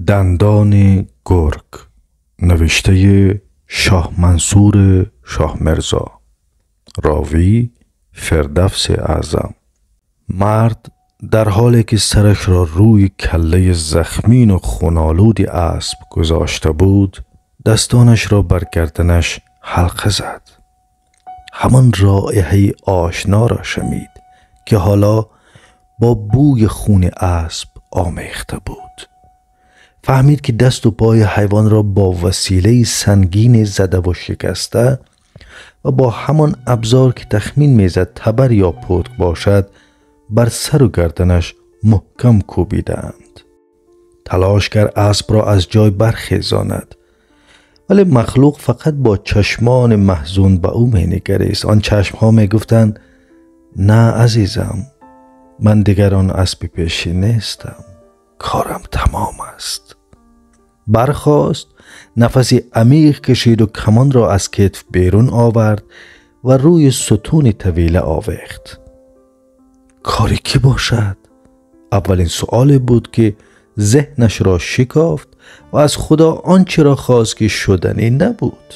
دندان گرگ، نوشته شاه منصور شاه مرزا، راوی فردوس اعظم. مرد در حالی که سرش را روی کله زخمین و خونالود اسب گذاشته بود، دستانش را بر گردنش حلقه زد. همان رائحه آشنا را شنید که حالا با بوی خون اسب آمیخته بود. فهمید که دست و پای حیوان را با وسیله سنگین زده و شکسته و با همان ابزار که تخمین میزد تبر یا پتک باشد بر سر و گردنش محکم کوبیدند. تلاش کرد اسب را از جای برخیزاند، ولی مخلوق فقط با چشمان محزون به او مینگریست. آن چشمها میگفتند نه عزیزم، من دیگر آن اسب پیشی نیستم، کارم تمام است. برخاست، نفسی عمیق کشید و کمان را از کتف بیرون آورد و روی ستون طویله آویخت. کاری کی باشد؟ اولین سؤال بود که ذهنش را شکافت و از خدا آنچه را خواست که شدنی نبود.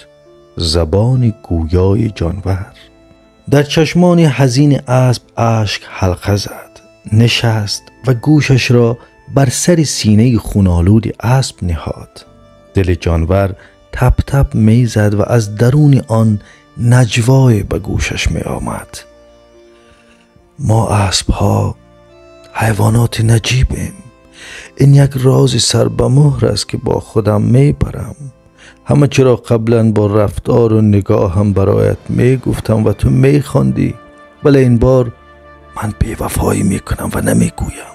زبان گویای جانور. در چشمان حزین اسب اشک حلقه زد. نشست و گوشش را بر سر سینه خونالود اسب نهاد. دل جانور تپ تپ می زد و از درون آن نجوای به گوشش می آمد. ما اسب ها حیوانات نجیبیم. این یک راز سر به مهر است که با خودم می برم. همه چرا قبلا با رفتار و نگاهم برایت می گفتم و تو می خواندی، ولی این بار من بی‌وفایی می کنم و نمی گویم.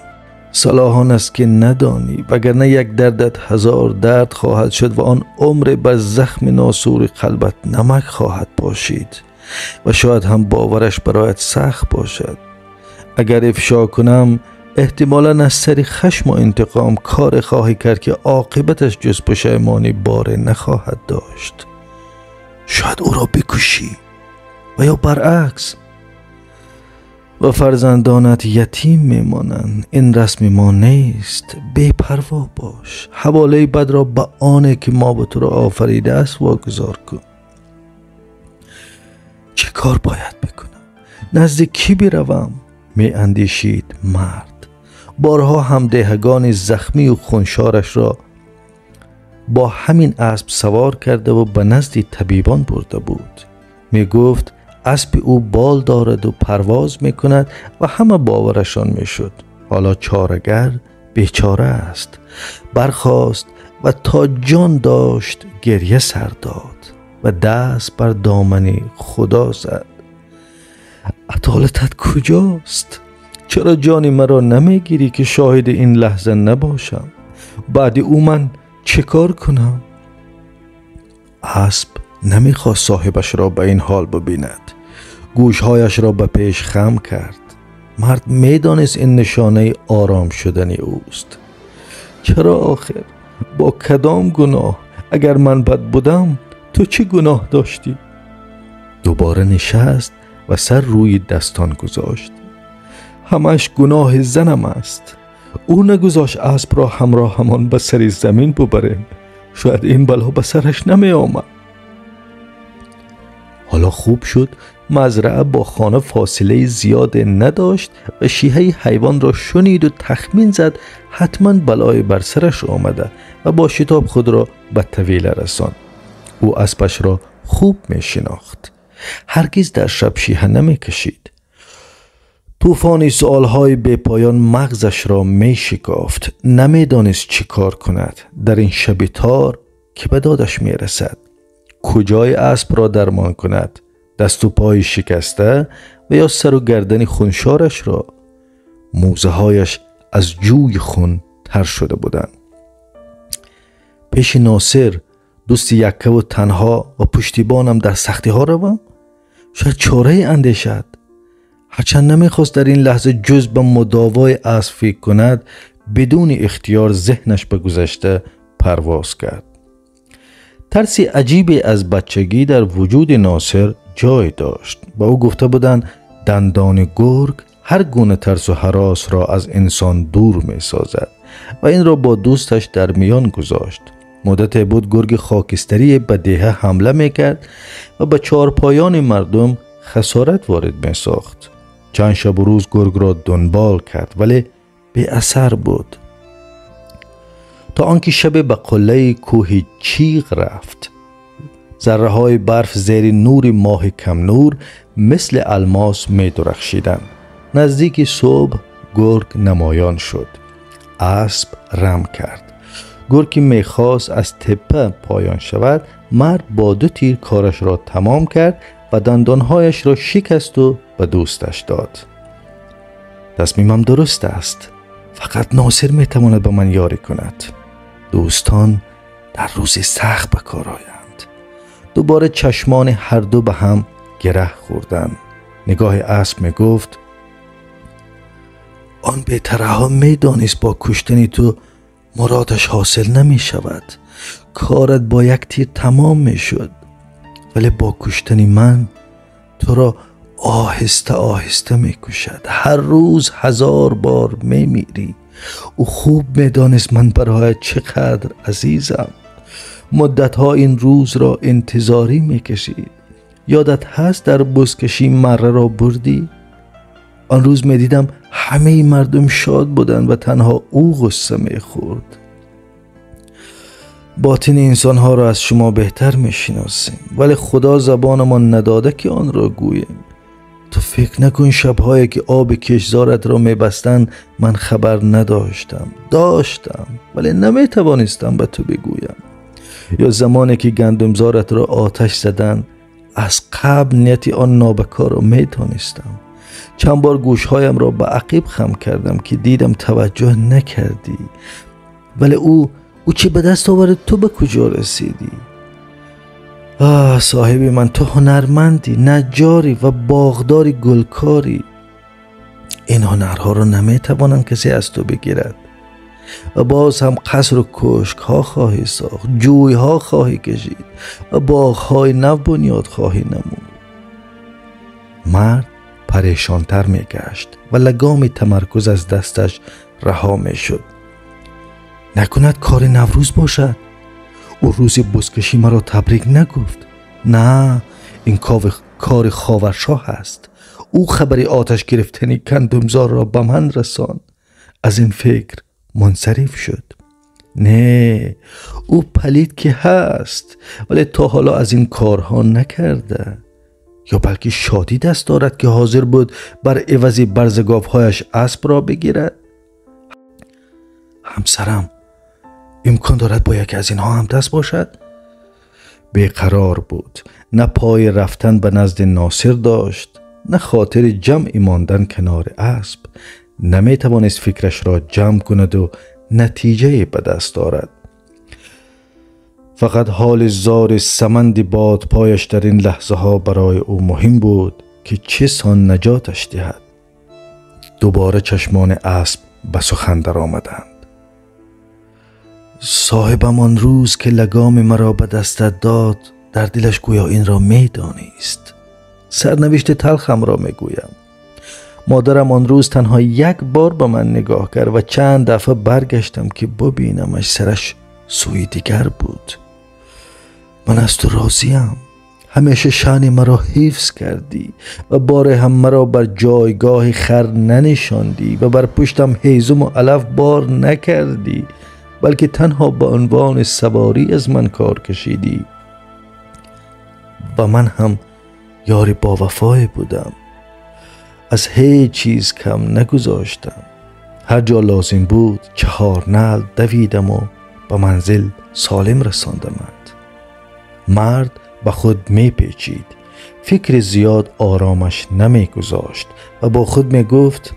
صلاح آن است که ندانی، وگرنه یک دردت هزار درد خواهد شد و آن عمر بر زخم ناسور قلبت نمک خواهد پاشید و شاید هم باورش برایت سخت باشد. اگر افشا کنم احتمالا از سر خشم و انتقام کار خواهی کرد که عاقبتش جز پشیمانی باره نخواهد داشت. شاید او را بکشی و یا برعکس و فرزندانت یتیم میمانند. این رسم ما نیست. بی پروا باش. حواله بد را به آنه که ما به تو را آفریده است واگذار کن. چه کار باید بکنم؟ نزد کی بروم؟ می اندیشید مرد. بارها هم دهگان زخمی و خونشارش را با همین اسب سوار کرده و به نزد طبیبان برده بود. می گفت اسب او بال دارد و پرواز می کند و همه باورشان می شد. حالا چارگر بیچاره است. برخاست و تا جان داشت گریه سر داد و دست بر دامن خدا زد. عدالتت کجاست؟ چرا جان مرا نمی گیری که شاهد این لحظه نباشم؟ بعد او من چه کار کنم؟ اسب نمیخواست صاحبش را به این حال ببیند. گوشهایش را به پیش خم کرد. مرد میدانست این نشانه آرام شدن اوست. چرا آخر؟ با کدام گناه؟ اگر من بد بودم تو چه گناه داشتی؟ دوباره نشست و سر روی دستان گذاشت. همش گناه زنم است. او نگذاشت اسب را همراه همان به سر زمین ببریم. شاید این بلا به سرش نمی آمد. حالا خوب شد مزرعه با خانه فاصله زیاد نداشت و شیهه حیوان را شنید و تخمین زد حتما بلای بر سرش آمده و با شتاب خود را به طویله رساند. او اسبش را خوب می شناخت. هرگز در شب شیهه نمی کشید. طوفان سؤالهای بی پایان مغزش را می شکافت. نمی دانست چی کار کند در این شب تار که به دادش می رسد. کجای اسب را درمان کند؟ دست و پای شکسته و یا سر و گردن خونشارش را؟ موزه هایش از جوی خون تر شده بودند. پیش ناصر دوست یکه و تنها و پشتیبانم در سختی ها روم؟ شاید چاره اندیشد. هرچند نمیخواست در این لحظه جز به مداوای اسب فکر کند، بدون اختیار ذهنش به گذشته پرواز کرد. ترسی عجیبی از بچگی در وجود ناصر جای داشت. با او گفته بودند دندان گرگ هر گونه ترس و هراس را از انسان دور می سازد و این را با دوستش در میان گذاشت. مدت بود گرگ خاکستری به دهه حمله می کرد و به چارپایان مردم خسارت وارد می ساخت. چند شب و روز گرگ را دنبال کرد ولی بی اثر بود، تا آنکه شب به قله کوه چیغ رفت. ذره های برف زیر نور ماه کم نور مثل الماس می درخشیدند. نزدیک صبح گرگ نمایان شد. اسب رم کرد. گرگ که میخواست از تپه پایان شود، مرد با 2 تیر کارش را تمام کرد و دندانهایش را شکست و به دوستش داد. تصمیمم درست است. فقط ناصر میتواند به من یاری کند. دوستان در روز سخت به کار آیند. دوباره چشمان هر دو به هم گره خوردند. نگاه اسب میگفت آن بی‌ترحم میدانست با کشتن تو مرادش حاصل نمی شود. کارت با یک تیر تمام می شد، ولی با کشتن من تو را آهسته آهسته می کشد. هر روز 1000 بار می میری. او خوب می دانست من برای چقدر عزیزم. مدتها این روز را انتظاری می کشید. یادت هست در بزکشی مره را بردی؟ آن روز می دیدم همه مردم شاد بودند و تنها او غصه می خورد. باطن انسانها را از شما بهتر می شناسیم، ولی خدا زبانمان نداده که آن را گوییم. تو فکر نکن شبهایی که آب کشزارت را می بستند من خبر نداشتم. داشتم ولی نمی توانستم به تو بگویم. یا زمانی که گندمزارت را آتش زدند، از قبل نیت آن نابکار را می دانستم. چند بار گوشهایم را به عقب خم کردم که دیدم توجه نکردی، ولی او چه به دست آورد؟ تو به کجا رسیدی؟ آه صاحبی من، تو هنرمندی، نجاری و باغداری گلکاری. این هنرها را نمیتوانم کسی از تو بگیرد. و باز هم قصر و کشک ها خواهی ساخت، جوی ها خواهی کشید و باغ های نو بنیاد خواهی نمود. مرد پریشانتر می گشت و لگام تمرکز از دستش رها می شد. نکند کار نوروز باشد؟ او روز بزکشی مرا تبریک نگفت. نه، این کار خاورشاه است. او خبری آتش گرفتنی گندمزار را به من رساند. از این فکر منصرف شد. نه، او پلید که هست، ولی تا حالا از این کارها نکرده. یا بلکه شادی دست دارد که حاضر بود بر عوض برزگاوهایش اسب را بگیرد. همسرم امکان دارد با یکی از اینها هم دست باشد؟ بیقرار بود. نه پای رفتن به نزد ناصر داشت، نه خاطر جمع ماندن کنار اسب. نمی توانست فکرش را جمع کند و نتیجه به دست آرد. فقط حال زار سمند باد پایش در این لحظه ها برای او مهم بود که چه سان نجاتش دهد. دوباره چشمان اسب به سخن در آمدند. صاحبم آن روز که لگام مرا به دستت داد، در دلش گویا این را می دانست. سرنوشت تلخم را می گویم. مادرم آن روز تنها یک بار به من نگاه کرد و چند دفعه برگشتم که ببینمش، سرش سوی دیگر بود. من از تو راضیم. همیشه شأن مرا حفظ کردی و بار هم مرا بر جایگاه خر ننشاندی و بر پشتم هیزم و علف بار نکردی، بلکه تنها به عنوان سواری از من کار کشیدی و من هم یار با وفای بودم. از هیچ چیز کم نگذاشتم. هر جا لازم بود 4 نعل دویدم و به منزل سالم رساندمت. مرد به خود می پیچید. فکر زیاد آرامش نمی گذاشت و با خود می گفت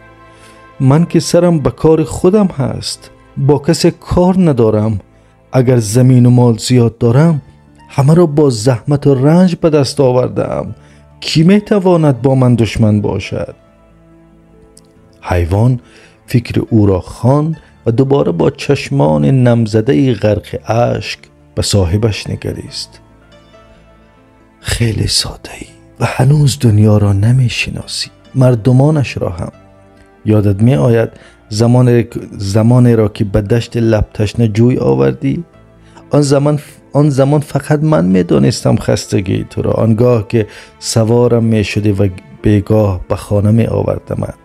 من که سرم به کار خودم هست، با کسی کار ندارم. اگر زمین و مال زیاد دارم، همه را با زحمت و رنج به دست آوردم. کی می تواند با من دشمن باشد؟ حیوان فکر او را خواند و دوباره با چشمان نمزده غرق اشک به صاحبش نگریست. خیلی ساده ای و هنوز دنیا را نمی شناسی، مردمانش را هم. یادت می آید زمانی را که به دشت لب تشنه جوی آوردی؟ آن زمان فقط من می دانستم خستگی تو را، آنگاه که سوارم می شدی و بیگاه به خانه می آوردمت.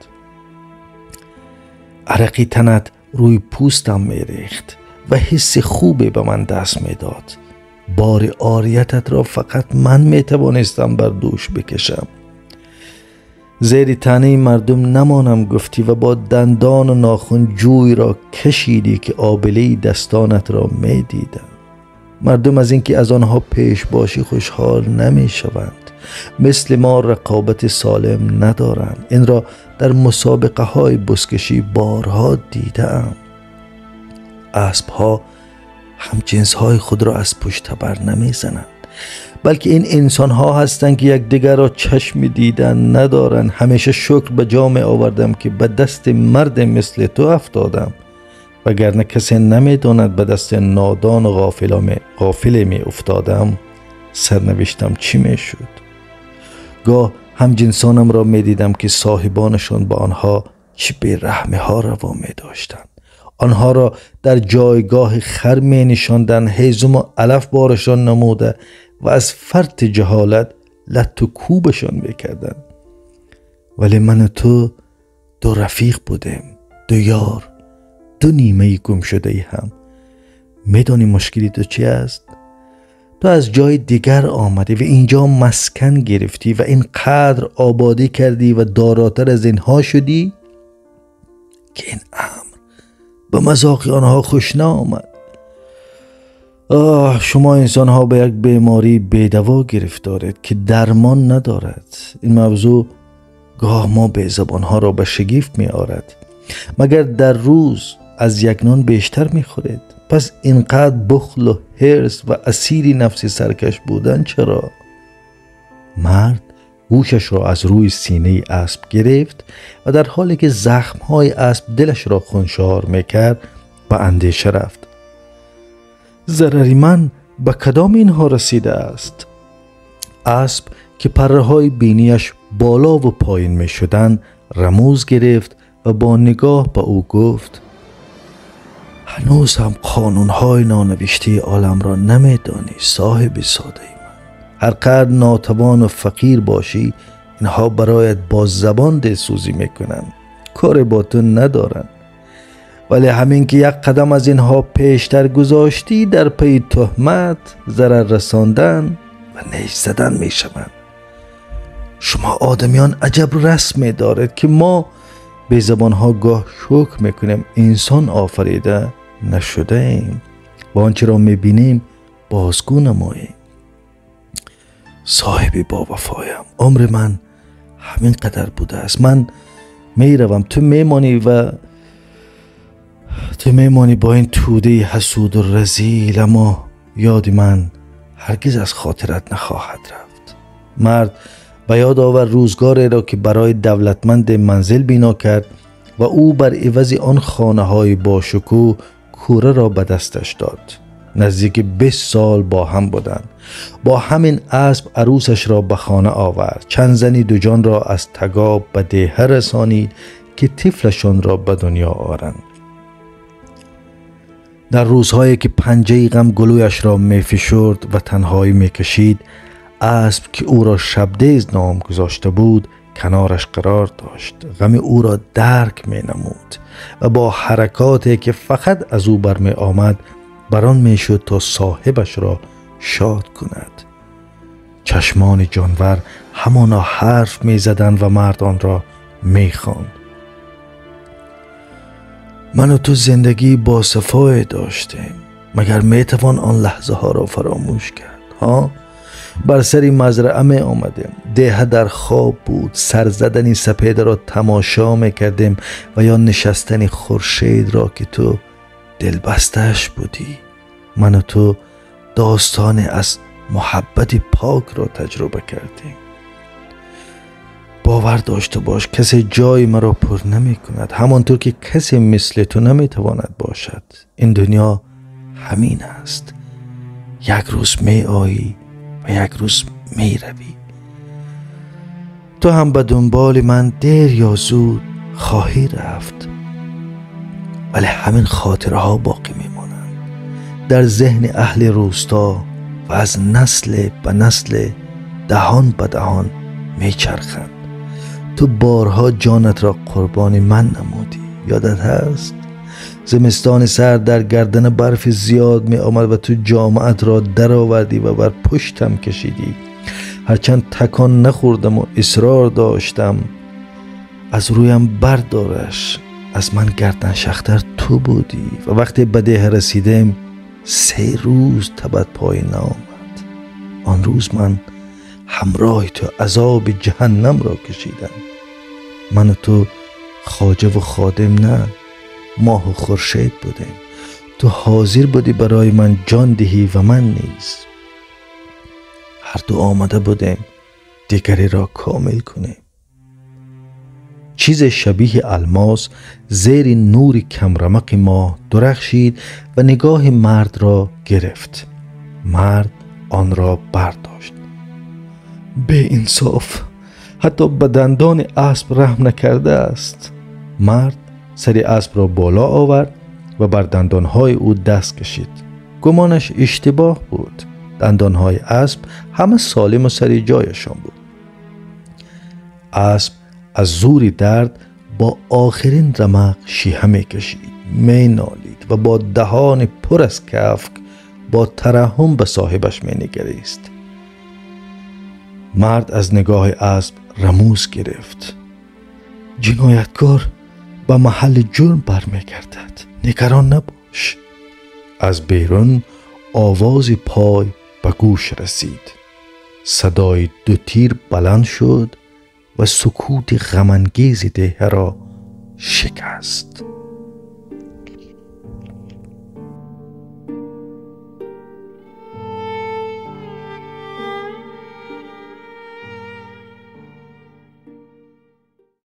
عرقی تنت روی پوستم می ریخت و حس خوبی به من دست می داد. بار آریتت را فقط من می توانستم بر دوش بکشم. زیر تنه مردم نمانم گفتی و با دندان و ناخن جوی را کشیدی که آبله دستانت را می دیدم. مردم از اینکه از آنها پیش باشی خوشحال نمی شوند. مثل ما رقابت سالم ندارند. این را در مسابقه های بزکشی بارها دیدم. اسب ها هم جنس های خود را از پشت تبر نمی زنند، بلکه این انسان ها هستند که یک دیگر را چشم دیدن ندارند. همیشه شکر به جا می آوردم که به دست مرد مثل تو افتادم، وگرنه کسی نمی داند به دست نادان و غافل می افتادم سرنوشتم چی می شد. گاه هم جنسانم را می دیدم که صاحبانشان با آنها چه بی‌رحمی ها روا می داشتند. آنها را در جایگاه خر می نشاندند، هیزم و علف بارشان نموده و از فرط جهالت لط و کوبشان میکردند. ولی من و تو دو رفیق بودیم، دو یار، دو نیمه گم شده ای هم. میدانی مشکلی تو چی است؟ تو از جای دیگر آمدی و اینجا مسکن گرفتی و اینقدر آبادی کردی و داراتر از اینها شدی که این امر به مذاق آنها خوش نآمد. آه، شما انسان ها به یک بیماری بیدوا گرفتارید که درمان ندارد. این موضوع گاه ما به زبان ها را به شگفت می آرد. مگر در روز از یک نان بیشتر می خورید؟ پس اینقدر بخل و حرص و اسیر نفس سرکش بودن چرا؟ مرد گوشش را از روی سینه اسب گرفت و در حالی که زخم های اسب دلش را خونشار می کرد به اندیشه رفت. ضرری من به کدام اینها رسیده است؟ اسب که پره های بینیش بالا و پایین می شدن رموز گرفت و با نگاه به او گفت: هنوز هم قانونهای نانوشته عالم را نمی دانی صاحب ساده من. هر قدر ناتوان و فقیر باشی اینها برایت با زبان دلسوزی می کنند، کار با تو ندارند. ولی همین که یک قدم از اینها پیشتر گذاشتی در پی تهمت، ضرر رساندن و نیش زدن می شوند. شما آدمیان عجب رسمی دارد که ما به زبانها گاه شکر میکنیم انسان آفریده نشده ایم و آنچه را میبینیم بازگو نماییم. صاحبی با وفایم، عمر من همین قدر بوده است. من میروم، تو میمانی و تو میمانی با این توده حسود و رذیل، اما یاد من هرگز از خاطرت نخواهد رفت. مرد به یاد آور روزگاری را که برای دولتمند منزل بینا کرد و او بر عوض آن خانه های باشکوه کوره را به دستش داد. نزدیک 20 سال با هم بودند. با همین اسب عروسش را به خانه آورد. چند زنی دو جان را از تگاب به دیهه رسانید که طفلشان را به دنیا آورند. در روزهایی که پنجه غم گلویش را می فشرد و تنهایی می کشید، اسب که او را شبدیز نام گذاشته بود کنارش قرار داشت. غم او را درک می نمود و با حرکاتی که فقط از او برمی آمد بران می شد تا صاحبش را شاد کند. چشمان جانور همانا حرف می زدند و مرد آن را می خواند. من و تو زندگی با صفای داشتیم، مگر می توان آن لحظه ها را فراموش کرد؟ ها؟ بر سری مزرعه می آمدیم، دیه در خواب بود، سر زدن سپیده را تماشا می کردیم و یا نشستن خورشید را که تو دلبستش بودی. من و تو داستان از محبت پاک را تجربه کردیم. باور داشته باش کسی جای مرا پر نمی کند، همانطور که کسی مثل تو نمی تواند باشد. این دنیا همین است. یک روز می آیی و یک روز می روی. تو هم به دنبال من دیر یا زود خواهی رفت، ولی همین خاطره ها باقی می مانند در ذهن اهل روستا و از نسل به نسل، دهان به دهان می چرخند. تو بارها جانت را قربان من نمودی، یادت هست؟ زمستان سرد در گردن برف زیاد می آمد و تو جامعت را در آوردی و بر پشتم کشیدی. هرچند تکان نخوردم و اصرار داشتم از رویم بردارش، از من گردن شختر تو بودی. و وقتی به ده رسیدم 3 روز تبت پای نآمد. آن روز من همراه تو عذاب جهنم را کشیدم. من و تو خواجه و خادم نه، ماه و خورشید بودیم. تو حاضر بودی برای من جان دهی و من نیز. هر دو آمده بودیم دیگری را کامل کنیم. چیز شبیه الماس زیر نور کمرمق ماه درخشید و نگاه مرد را گرفت. مرد آن را برداشت. به انصاف، حتی به دندان اسب رحم نکرده است. مرد سر اسب را بالا آورد و بر دندانهای او دست کشید. گمانش اشتباه بود. دندانهای اسب همه سالم و سر جایشان بود. اسب از زور درد با آخرین رمق شیهه می کشید، می نالید و با دهان پر از کفک با ترحم به صاحبش می نگریست. مرد از نگاه اسب رموز گرفت. جنایتکار به محل جرم برمیگردد، نگران نباش. از بیرون آواز پای به گوش رسید. صدای 2 تیر بلند شد و سکوت غم انگیز ده را شکست.